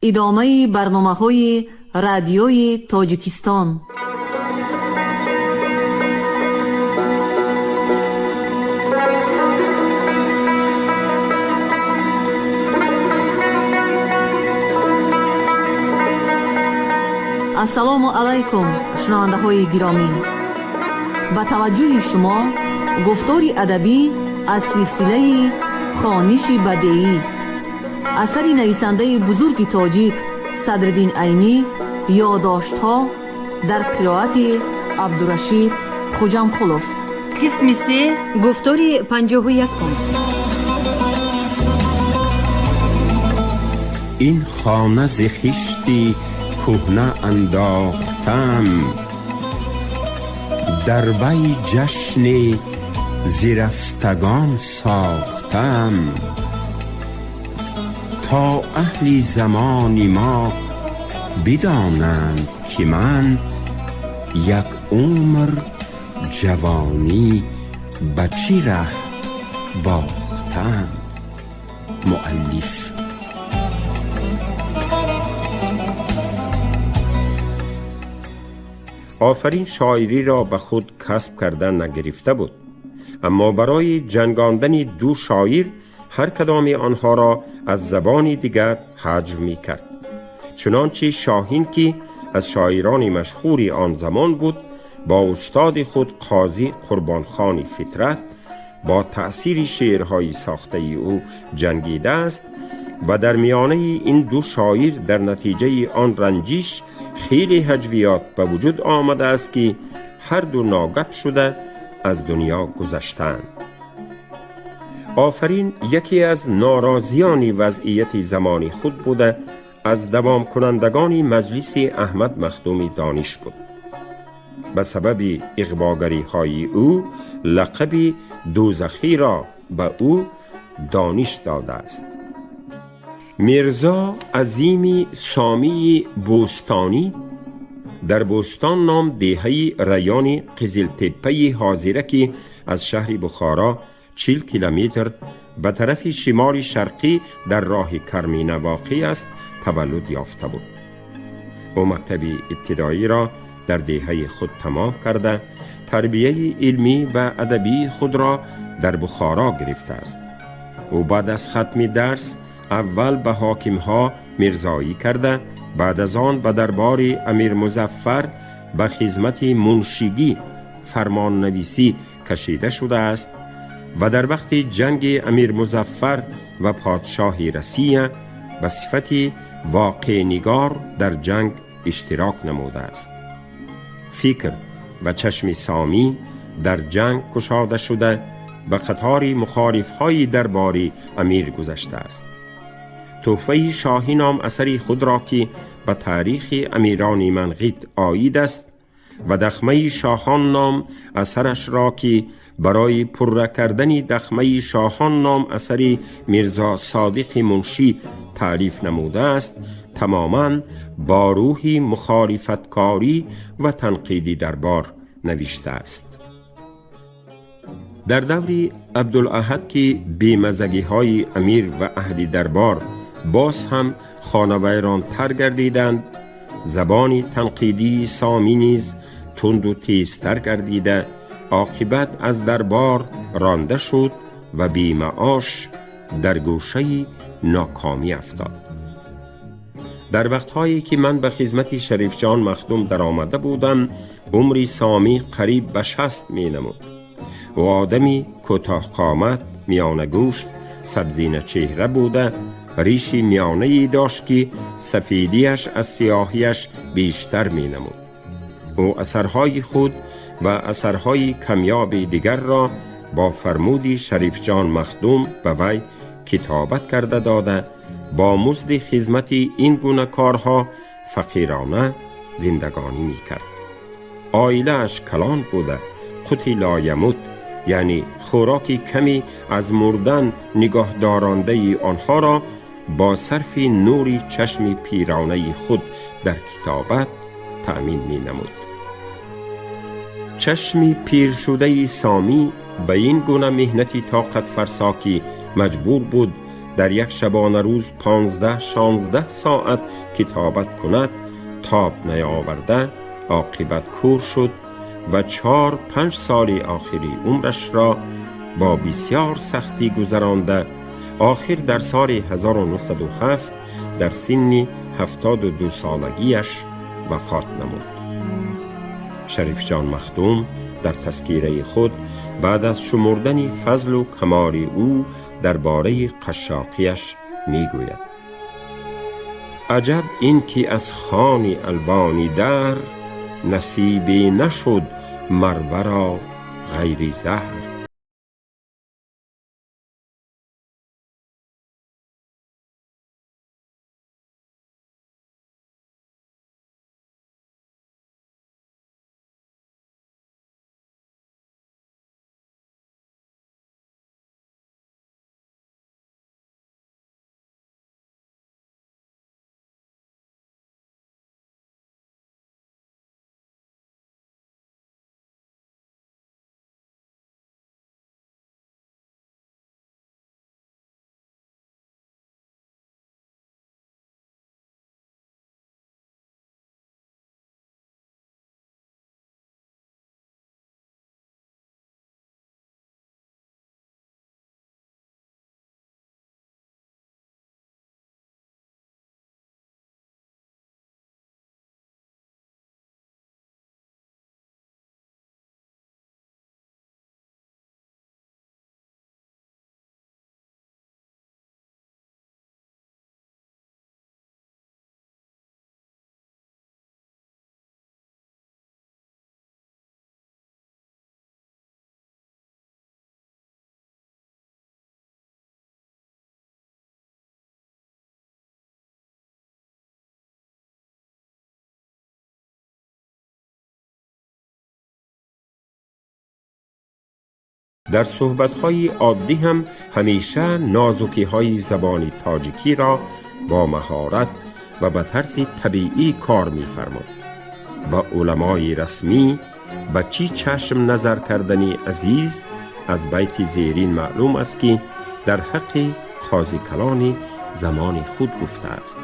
Идомаи барномаҳои Радиои Тоҷикистон. Ассалому алайкум, шунавандаҳои гиромӣ! Ба таваҷҷӯҳи шумо гуфтори адабӣ аз силсилаи Хониши бадеӣ, асари нависандаи бузурги тоҷик Садриддин Айнӣ, ёддоштҳо дар қироати Абдурашид Хуҷамқулов. Қисми се, гуфтори 51-ум. Ин хона зи хишти кӯҳна андохтам, дар вай ҷашне зи рафтагон сохтам, то аҳли замони мо бидонанд, ки ман як умр ҷавонӣ ба чӣ раҳ бохтам. Муаллиф. Офарин шоириро ба худ касб карда нагирифта буд, аммо барои ҷангондани ду шоир ҳар кадоми онҳоро аз забони дигар ҳаҷв мекард. Чунончи Шоҳин, ки аз шоирони машҳури он замон буд, бо устоди худ Қозӣ Қурбонхони Фитрат бо таъсири шеърҳои сохтаи ӯ ҷангидааст ва дар миёнаи ин ду шоир дар натиҷаи он ранҷиш хеле ҳаҷвиёт ба вуҷуд омадааст, ки ҳар ду ногап шуда аз дунё гузаштаанд. Офарин яке аз норозиёни вазъияти замони худ буда, аз давомкунандагони маҷлиси Аҳмад Махдуми Дониш буд. Ба сабаби иғвогариҳои ӯ лақаби дӯзахиро ба ӯ Дониш додааст. Мирзо Азими Сомии Бӯстонӣ дар Бӯстон ном деҳаи райони Қизилтеппаи ҳозира, ки аз шаҳри Бухоро 40 километр ба тарафи шимоли шарқӣ дар роҳи Кармина воқеъ аст, таваллуд ёфта буд. Ӯ мактаби ибтидоиро дар деҳаи худ тамом карда, тарбияи илмӣ ва адабии худро дар Бухоро гирифтааст. Ӯ баъд аз хатми дарс аввал ба ҳокимҳо мирзоӣ карда, баъд аз он ба дарбори Амир Музаффар ба хизмати муншигӣ, фармоннависӣ кашида шудааст ва дар вақти ҷанги Амир Музаффар ва подшоҳи Россия ба сифати воқеънигор дар ҷанг иштирок намудааст. Фикр ва чашми Сомӣ дар ҷанг кушода шуда, ба қатори мухолифҳои дарбори амир гузаштааст. Тӯҳфаи шоҳӣ ном асари худро, ки ба таърихи амирони Манғит оид аст, ва Дахмаи шоҳон ном асарашро, ки барои пурра кардани Дахмаи шоҳон ном асари Мирзо Содиқи Муншӣ таълиф намудааст, тамоман бо рӯҳи мухолифаткорӣ ва танқиди дарбор навиштааст. Дар даври Абдулаҳад, ки бемазагиҳои амир ва аҳли дарбор боз ҳам хонавайронтар гардиданд, забони танқидии Сомӣ низ тунду тезтар гардида, оқибат аз дарбор ронда шуд ва бемаош дар гӯшаи нокомӣ афтод. Дар вақтҳое ки ман ба хизмати Шарифҷон Махдум даромада будам, умри Сомӣ қариб ба 60 менамуд. Ӯ одами кӯтоҳқомат, миёнагӯшт, сабзиначеҳра буда, риши миёнае дошт, ки сафедиаш аз сиёҳиаш бештар менамуд. Ӯ асарҳои худ ва асарҳои камёби дигарро бо фармуди Шарифҷон Махдум ба вай китобат карда дода, бо музди хизмати ин гуна корҳо фақирона зиндагонӣ мекард. Оилааш калон буда, қути лоямут, яъне хӯроки ками аз мурдан нигоҳдорандаи онҳоро бо сарфи нури чашми пиронаи худ дар китобат таъмин менамуд. Чашми пиршудаи Сомӣ ба ин гуна меҳнати тоқатфарсо, ки маҷбур буд در یک شبانه روز 15-16 ساعت کتابت کند تاب نیاورده عاقبت کور شد و 4-5 سال آخری عمرش را با بسیار سختی گذرانده آخر در سال 1907 در سن 72 سالگیش وفات نمود. شریف جان مخدوم در تذکیره خود بعد از شمردن فضل و کمال او درباره قشاقیش میگوید: عجب این که از خان الوانی در نصیبی نشد مرورا غیر زهر. در صحبت‌های عادی هم همیشه نازکی‌های زبان تاجیکی را با مهارت و به طرز طبیعی کار می‌فرمود. با علمای رسمی به چی چشم نظر کردنی عزیز از بیت زیرین معلوم است که در حق قاضی کلان زمان خود گفته است: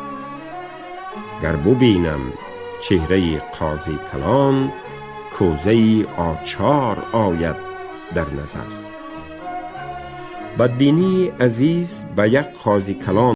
گر ببینم چهره قاضی کلان، کوزه آچار آید در نظر. بدبینی عزیز به یک قاضی کلان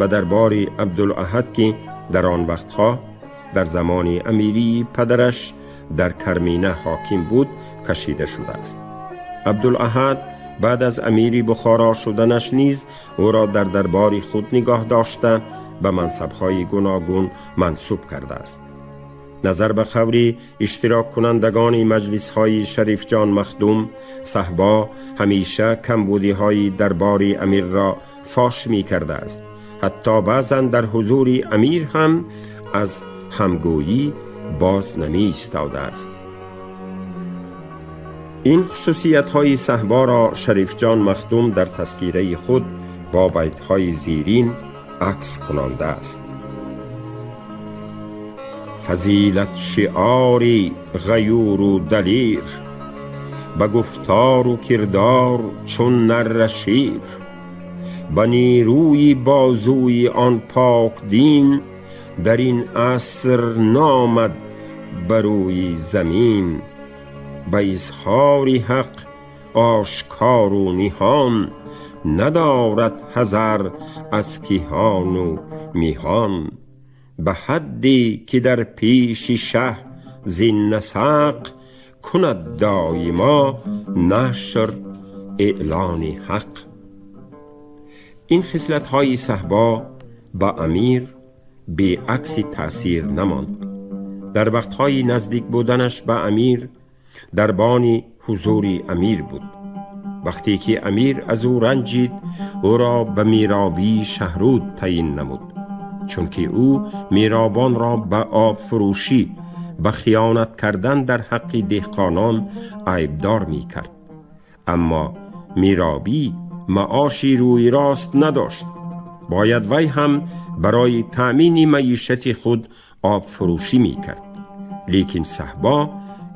و دربار عبدالاحد که در آن وقتها در زمان امیری پدرش در کرمینه حاکم بود کشیده شده است. عبدالاحد بعد از امیری بخارا شدنش نیز او را در دربار خود نگاه داشته به منصب‌های گوناگون منصوب کرده است. نظر به خبری اشتراک کنندگان مجلس های شریف جان مخدوم، صهبا همیشه کمبودی های دربار امیر را فاش می کرده است. حتی بعضا در حضور امیر هم از همگویی باز نمی ایستاده است. این خصوصیت های صهبا را شریف جان مخدوم در تذکیره خود با بیت های زیرین عکس کنانده است. فضیلت شعاری غیور و دلیر، به گفتار و کردار چون نره شیر، به نیروی بازوی آن پاک دین، در این عصر نامد بروی زمین. به اظهار حق آشکار و نهان، ندارد حذر از کیهان و میهان. به حدی که در پیش شه زین نسق، کند دایما نشر اعلان حق. این خصلت های صهبا با امیر بی عکس تأثیر نماند. در وقتهای نزدیک بودنش به امیر دربان حضور امیر بود. وقتی که امیر از او رنجید، او را به میرابی شهرود تعیین نمود، چون که او میرابان را به آب فروشی، به خیانت کردن در حق دهقانان عیبدار می کرد. اما میرابی معاشی روی راست نداشت. باید وی هم برای تأمین معیشت خود آب فروشی می کرد. لیکن صهبا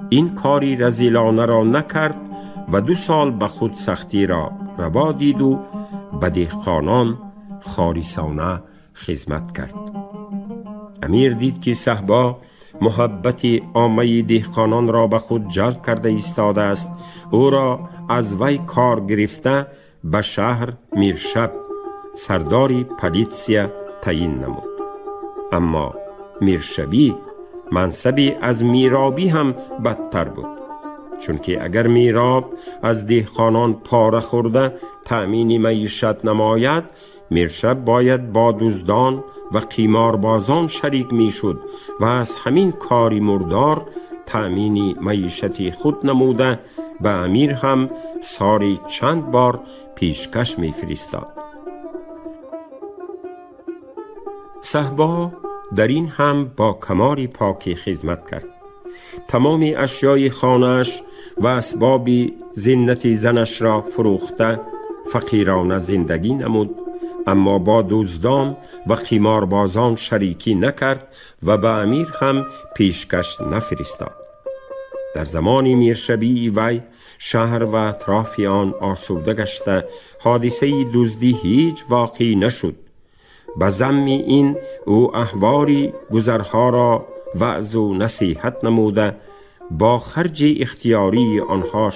این کاری رذیلانه را نکرد و 2 سال به خود سختی را روا دید و به دهقانان خالصانه خدمت کرد. امیر دید که صهبا محبت عامه دهقانان را به خود جلب کرده ایستاده است. او را از وی کار گرفته به شهر میرشب سرداری پلیتسیا تعیین نمود. اما میرشبی منصبی از میرابی هم بدتر بود، چون که اگر میراب از دهقانان پاره خورده تأمین معیشت نماید، میرشب باید با دزدان و قیماربازان شریک میشد و از همین کاری مردار تأمین معیشت خود نموده به امیر هم سالی چند بار پیشکش میفرستاد. صهبا در این هم با کمال پاکی خدمت کرد. تمام اشیای خانه‌اش و اسباب زینت زنش را فروخته فقیرانه زندگی نمود، اما با دزدان و قماربازان شریکی نکرد و به امیر هم پیشکش نفرستاد. در زمان میرشبی وی شهر و اطراف آن آسوده گشته، حادثه دزدی هیچ واقع نشد. به ذم این او احوال گذرها را وعظ و نصیحت نموده با خرج اختیاری آنها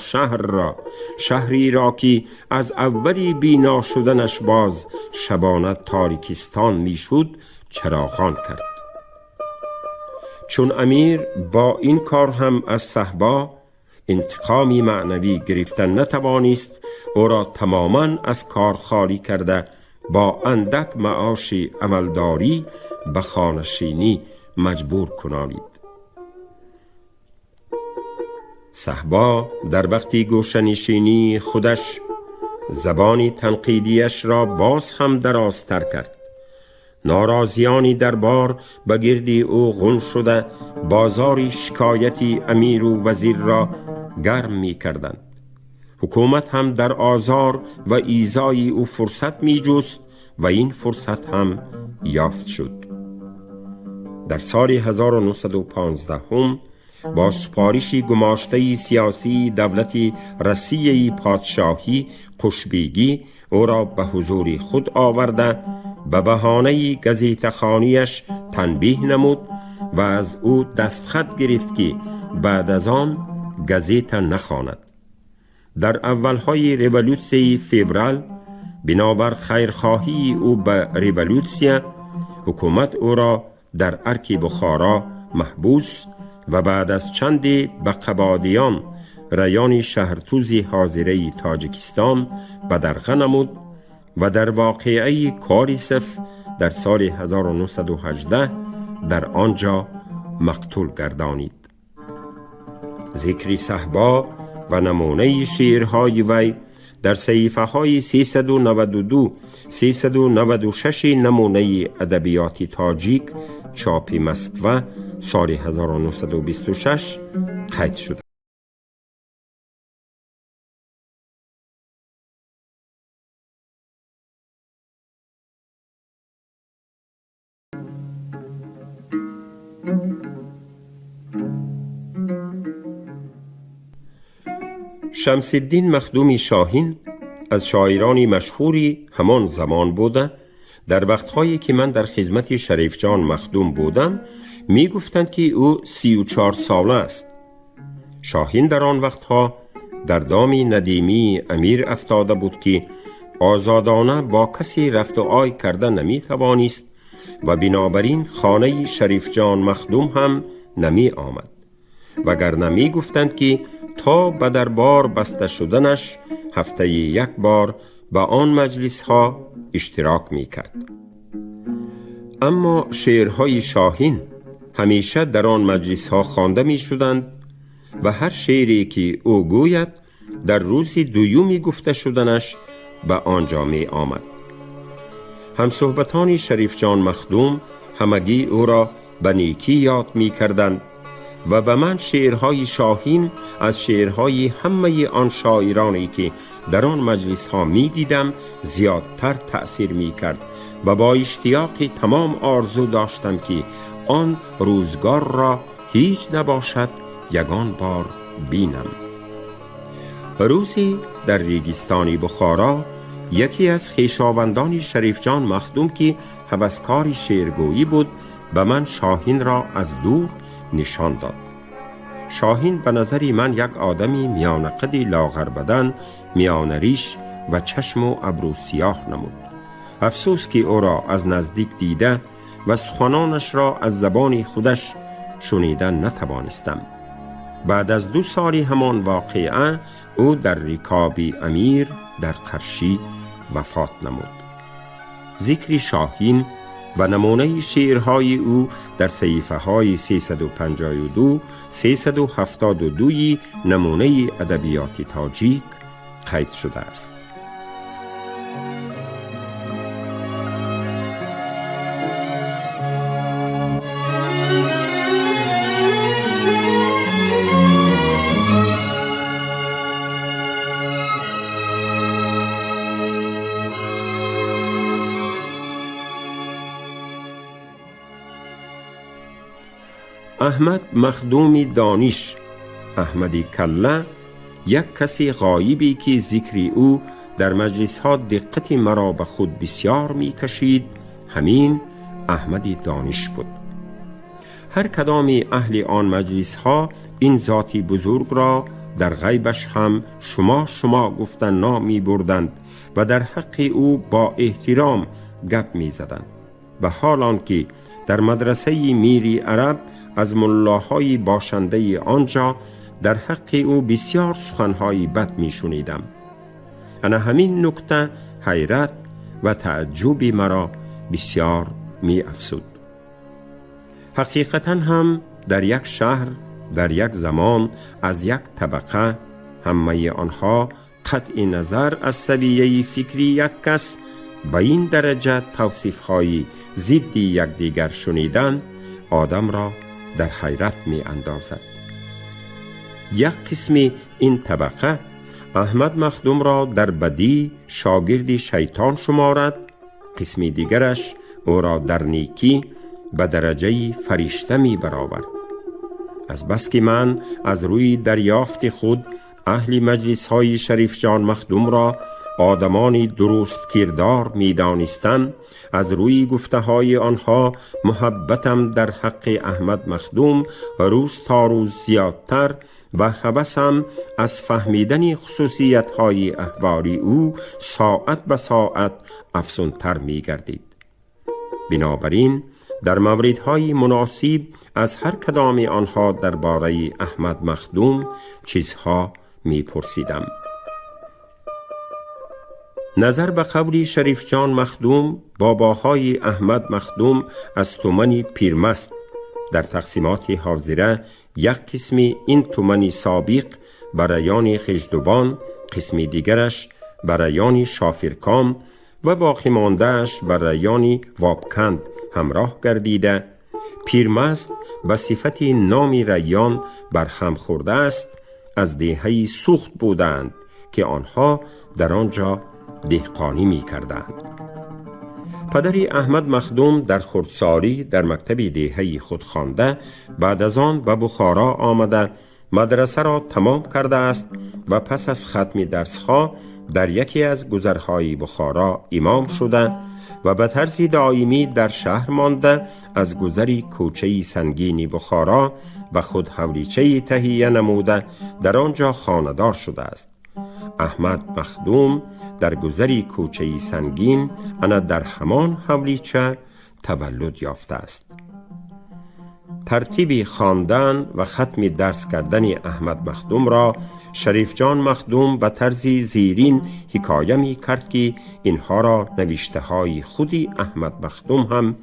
شهری را که از اولی بینا شدنش باز شبانه تاریکستان میشد چراغان کرد. چون امیر با این کار هم از صهبا انتقامی معنوی گرفتن نتوانست، او را تماما از کار خالی کرده با اندک معاش عملداری به خانه‌نشینی مجبور کنانید. صهبا در وقتی گوشه‌نشینی خودش زبان تنقیدیش را باز هم درازتر کرد. ناراضیانی دربار به گرد او غن شده بازار شکایتی امیر و وزیر را گرم می کردند. حکومت هم در آزار و ایذای او فرصت می جست و این فرصت هم یافت شد. در سال 1915 با سپارش گماشته سیاسی دولت رسیه پادشاهی قشبیگی او را به حضور خود آورده به بهانه گزیته‌خوانی‌اش تنبیه نمود و از او دستخط گرفت که بعد از آن گزیته نخواند. در اولهای رولوسیای فوریه بنابر خیرخواهی او به رولوسیا، حکومت او را در ارک بخارا محبوس و بعد از چندی به قبادیان райони Шаҳртузи ҳозираи Тоҷикистон бадарға намуд ва дар воқеаи Корисов дар соли 1918 дар он ҷо мақтул гардонид. Зикри Саҳбо ва намунаи шеърҳои вай дар саҳифаҳои 392, 396 намунаи адабиёти тоҷик, чопи Москва, соли 1926 қайд шуда. Шамсиддин Махдуми Шоҳин аз шоирони машҳури ҳамон замон буда, дар вақтҳое ки ман дар хизмати Шарифҷон Махдум будам, мегуфтанд, ки ӯ 34 сола аст. Шоҳин дар он вақтҳо дар доми надимии амир афтода буд, ки озодона бо касе рафту ой карда наметавонист ва бинобар ин хонаи Шарифҷон Махдум ҳам намеомад. Вагарна мегуфтанд, ки то ба дарбор баста шуданаш ҳафтаи як бор ба он маҷлисҳо иштирок мекард. Аммо шеърҳои Шоҳин ҳамеша дар он маҷлисҳо хонда мешуданд ва ҳар шеъре ки ӯ гӯяд, дар рӯзи дуюми гуфта шуданаш ба он ҷо меомад. Ҳамсӯҳбатони Шарифҷон Махдум ҳамагӣ ӯро ба некӣ ёд мекарданд ва ба ман шеърҳои Шоҳин аз шеърҳои ҳамаи он шоироне, ки дар он маҷлисҳо медидам, зиёдтар таъсир мекард ва бо иштиёқи тамом орзу доштам, ки он рӯзгорро ҳеҷ набошад ягон бор бинам. Рӯзе дар регистони Бухоро яке аз хешовандони Шарифҷон Махдум, ки ҳаваскори шеъргӯӣ буд, ба ман Шоҳинро аз дур нишон дод. Шоҳин ба назари ман як одами миёнақади лоғарбадан, миёнариш ва чашму абрӯ сиёҳ намуд. Афсӯс, ки ӯро аз наздик дида ва суханонашро аз забони худаш шунида натавонистам. Баъд аз 2 соли ҳамон воқеа ӯ дар рикоби амир дар Қаршӣ вафот намуд. Зикри Шоҳин ва намунаи шеърҳои ӯ дар саҳифаҳои 352, 372 намунаи адабиёти тоҷик қайд шудааст. Аҳмад Махдуми Дониш, Аҳмади Калла, як каси ғоибе, ки зикри ӯ дар маҷлисҳо диққати маро ба худ бисёр мекашид, ҳамин Аҳмади Дониш буд. Ҳар кадоми аҳли он маҷлисҳо ин зоти бузургро дар ғайбаш ҳам шумо шумо гуфта ном мебурданд ва дар ҳаққи ӯ бо эҳтиром гап мезаданд. Ва ҳол он ки дар мадрасаи Мири Араб аз муллоҳои бошандаи он ҷо дар ҳаққи ӯ бисёр суханҳои бад мешунидам. Ана ҳамин нукта ҳайрат ва таъҷуби маро бисёр меафзуд. Ҳақиқатан ҳам дар як шаҳр, дар як замон, аз як табақа ҳамаи онҳо қатъи назар аз савияи фикри як кас ба ин дараҷа тавсифҳои зидди якдигар шунидан одамро дар ҳайрат меандозад. Як қисми ин табақа Аҳмад Махдумро дар бадӣ шогирди шайтон шуморад, қисми дигараш ӯро дар некӣ ба дараҷаи фаришта мебаровард. Аз бас ки ман аз рӯи дарёфти худ аҳли маҷлисҳои Шарифҷон Махдумро одамони дуруст кирдор медонистам, аз рӯи гуфтаҳои онҳо муҳаббатам дар ҳаққи Аҳмад Махдум рӯз то рӯз зиёдтар ва ҳавасам аз фаҳмидани хусусиятҳои аҳвори ӯ соат ба соат афзунтар мегардид. Бинобар ин дар мавридҳои муносиб аз ҳар кадоми онҳо дар бораи Аҳмад Махдум чизҳо میپرسیدم. نظر به قولی شریف جان مخدوم، باباهای احمد مخدوم از تومنی پیرمست در تقسیمات حاضره، یک قسمی این تومنی سابق برایان خشدوان، قسمی دیگرش برایان شافرکام و باقی ماندهش برایان وابکند همراه گردیده، پیرمست به صفت نام ریان برهم خورده است، از دهه سوخت بودند که آنها در آنجا دهقانی می کردند. پدر احمد مخدوم در خردسالی در مکتب دهه خود خوانده، بعد از آن به بخارا آمده، مدرسه را تمام کرده است و پس از ختم درسها در یکی از گذرهای بخارا امام شده و به طرز دائمی در شهر مانده، از گذری کوچه سنگین بخارا به خود حولیچه تهیه نموده، در آنجا خانه‌دار شده است. احمد مخدوم در گذری کوچه سنگین انا در همان حولیچه تولد یافته است. ترتیب خواندن و ختم درس کردن احمد مخدوم را شریف جان مخدوم به طرز زیرین حکایه می کرد که اینها را نوشته های خودی احمد مخدوم هم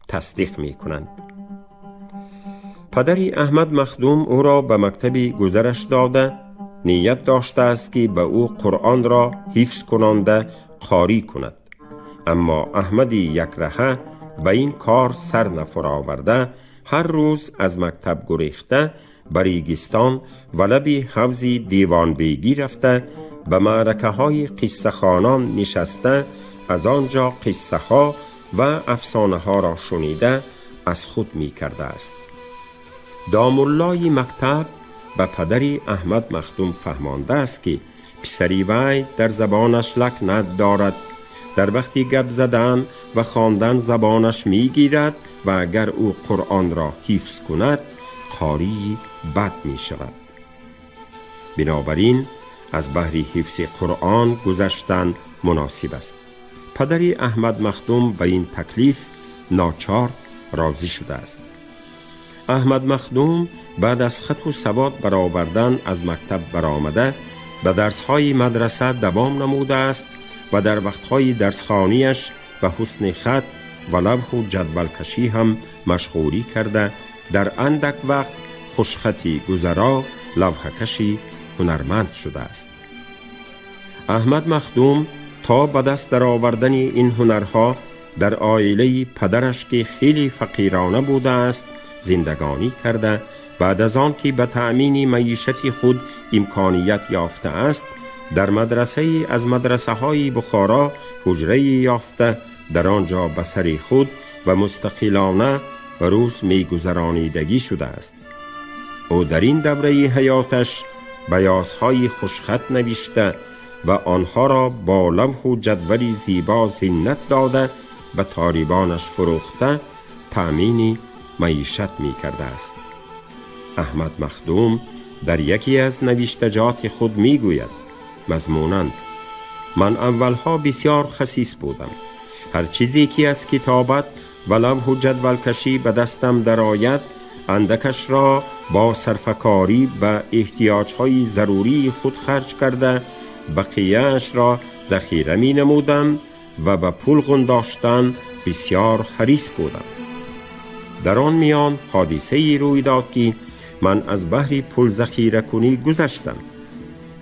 تصدیق می کنند. پدر احمد مخدوم او را به مکتب گذرش داده، نیت داشته است که به او قرآن را حفظ کننده قاری کند، اما احمد یک رهه به این کار سر نفرآورده، هر روز از مکتب گریخته به ریگستان و لب حوض دیوان بیگی رفته، به معرکه های قصه خوانان نشسته، از آنجا قصه ها و افسانه ها را شنیده از خود می کرده است. دامولای مکتب به پدر احمد مخدوم فهمانده است که پسری وی در زبانش لکنت دارد، در وقتی گپ زدن و خواندن زبانش میگیرد و اگر او قرآن را حفظ کند قاری بد می شود. بنابراین از بهر حفظ قرآن گذشتن مناسب است. پدر احمد مخدوم به این تکلیف ناچار راضی شده است. احمد مخدوم بعد از خط و سواد برآوردن از مکتب برآمده، به درسهای مدرسه دوام نموده است و در وقتهای درسخوانیش به حسن خط و لوح و جدول کشی هم مشغولی کرده، در اندک وقت خوشخطی گذرا لوحه کشی هنرمند شده است. احمد مخدوم تا به دست درآوردن این هنرها در عائله پدرش که خیلی فقیرانه بوده است زندگانی کرده، بعد از آن که به تأمین معیشت خود امکانیت یافته است، در مدرسه از مدرسه های بخارا حجره یافته، در آنجا به سر خود و مستقلانه روز میگذرانیدگی شده است. او در این دوره حیاتش بیازهای خوشخط نوشته و آنها را با لوح و جدول زیبا زینت داده به طالبانش فروخته تأمین معیشت می کرده است. احمد مخدوم در یکی از نوشتجات خود می گوید مضموناً: من اولها بسیار خسیس بودم. هر چیزی که از کتابت و لوح و جدول کشی به دستم درآید، اندکش را با صرفه‌کاری به احتیاجهای ضروری خود خرج کرده، بقیه‌اش را ذخیره می نمودم و به پول غنداشتن بسیار حریص بودم. در آن میان حادثه ای روی داد که من از بهر پول ذخیره کنی گذشتم.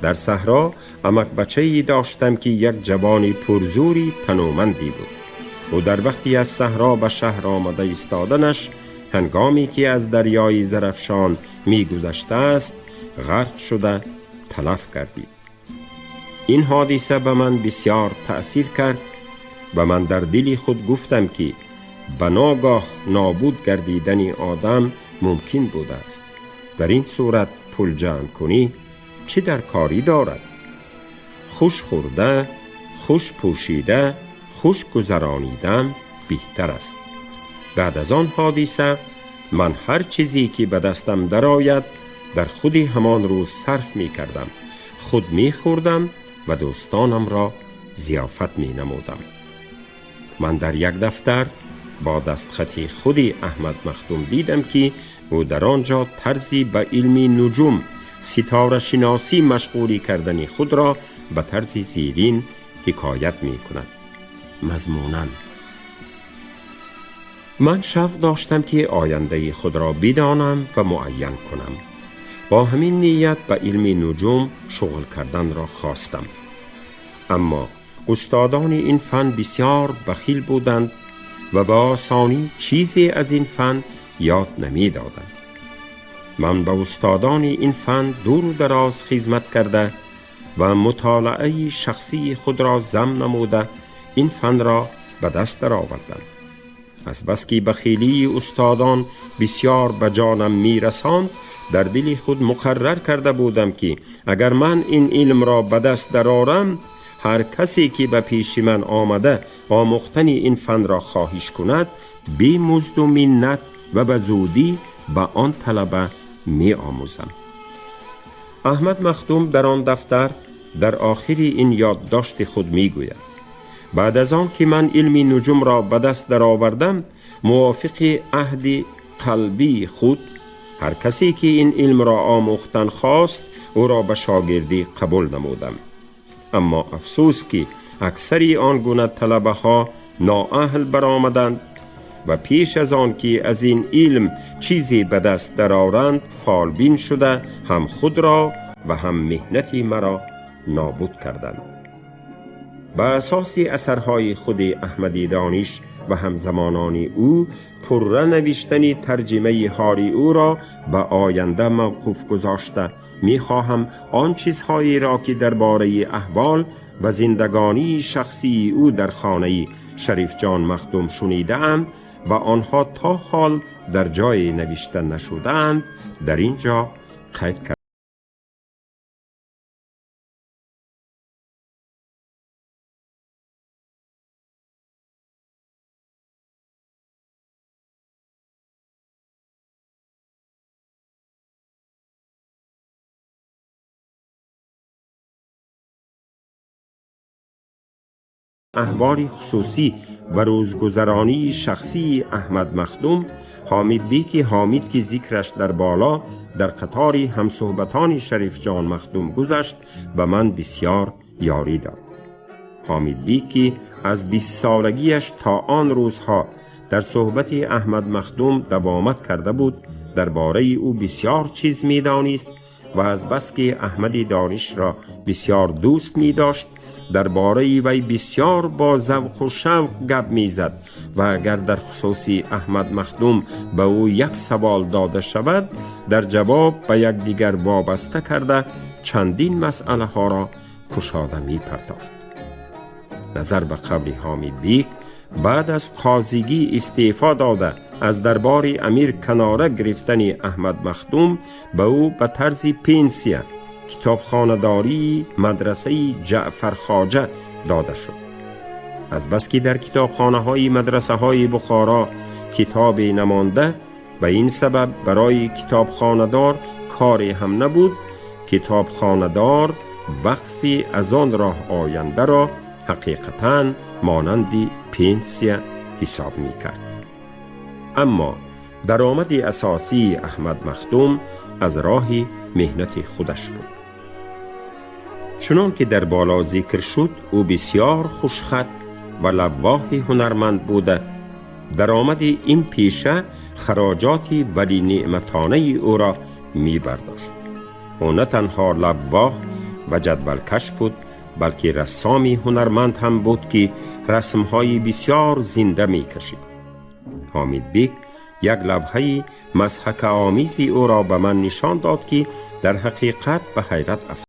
در صحرا عمک بچه ای داشتم که یک جوان پرزوری تنومندی بود. او در وقتی از صحرا به شهر آمده ایستادنش، هنگامی که از دریای زرفشان می گذشته است، غرق شده تلف گردید. این حادثه به من بسیار تأثیر کرد و من در دل خود گفتم که به ناگاه نابود گردیدن آدم ممکن بوده است. در این صورت پول جمع کنی چه در کاری دارد؟ خوش خورده، خوش پوشیده، خوش گذرانیدن بهتر است. بعد از آن حادثه من هر چیزی که به دستم درآید در خودی همان روز صرف می کردم. خود می خوردم و دوستانم را ضیافت می نمودم. من در یک دفتر با دستخط خودی احمد مخدوم دیدم که او در آنجا طرزی به علم نجوم ситорашиносӣ машғулӣ кардани худро ба тарзи зерин ҳикоят мекунад. Мазмунан: ман шавқ доштам, ки ояндаи худро бидонам ва муайян кунам. Бо ҳамин ният ба илми нуҷум шуғл карданро хостам. Аммо устодони ин фан бисёр бахил буданд ва ба осонӣ чизе аз ин фан ёд намедоданд. Ман ба устодони ин фан дуру дароз хизмат карда ва мутолиаи шахсии худро зам намуда, ин фанро ба даст даровардам. Азбаски бахилии устодон бисёр ба ҷонам мерасонд, дар дили худ муқаррар карда будам, ки агар ман ин илмро ба даст дарорам, ҳар касе ки ба пеши ман омада омӯхтани ин фанро хоҳиш кунад, бемузду миннат ва ба зудӣ ба он талаба меомӯзам. Аҳмад Махдум дар он дафтар дар охири ин ёддошти худ мегӯяд: баъд аз он ки ман илми нуҷумро ба даст даровардам, мувофиқи аҳди қалбии худ ҳар касе ки ин илмро омӯхтан хост, ӯро ба шогирдӣ қабул намудам. Аммо афсӯс, ки аксари он гуна талабаҳо ноаҳл баромаданд ва пеш аз он ки аз ин илм чизе ба даст дароранд, фолбин шуда, ҳам худро ва ҳам меҳнати маро нобуд карданд. Ба асоси асарҳои худи Аҳмади Дониш ва ҳамзамонони ӯ, пурра навиштани тарҷимаи ҳоли ӯро ба оянда мавқуф гузошта, мехоҳам он чизҳоеро, ки дар бораи аҳвол ва зиндагонии шахсии ӯ дар хонаи Шарифҷон Махдум шунидаам ва онҳо то ҳол дар ҷое навишта нашудаанд, дар ин ҷо қайд кардам. Аҳволи хусусӣ ва рӯзгузаронии шахсии Аҳмад Махдум, Ҳомидбеки Ҳомид, ки зикраш дар боло дар қатори ҳамсӯҳбатони Шарифҷон Махдум гузашт, ба ман бисёр ёрӣ дод. Ҳомидбек, ки аз бистсолагиаш то он рӯзҳо дар суҳбати Аҳмад Махдум давомат карда буд, дар бораи ӯ бисёр чиз медонист ва азбаски Аҳмади Донишро бисёр дӯст медошт, дар бораи вай бисёр бо завқу шавқ гап мезад ва агар дар хусуси Аҳмад Махдум ба ӯ як савол дода шавад, дар ҷавоб ба якдигар вобаста карда чандин масъалаҳоро кушода мепартофт. Назар ба қавли Ҳомидбек, баъд аз қозигӣ истеъфо дода, аз дарбори амир канора гирифтани Аҳмад Махдум, ба ӯ ба тарзи пенсия китобхонадории мадрасаи Ҷаъфархоҷа дода шуд. Азбаски дар китобхонаҳои мадрасаҳои Бухоро китобе намонда, ба ин сабаб барои китобхонадор коре ҳам набуд, китобхонадор вақфи аз он роҳ ояндаро ҳақиқатан монанди пенсия ҳисоб мекард. Аммо даромади асосии Аҳмад Махдум аз роҳи меҳнати худаш буд. Чунон ки дар боло зикр шуд, ӯ бисёр хушхат ва лаввоҳи ҳунарманд буда, даромади ин пеша хароҷоти валинеъматонаи ӯро мебардошт. Ӯ на танҳо лаввоҳ ва ҷадвалкаш буд, балки рассоми ҳунарманд ҳам буд, ки расмҳои бисёр зинда мекашид. Ҳомидбек як лавҳаи мазҳакаомези ӯро ба ман нишон дод, ки дар ҳақиқат ба ҳайрат афтодам.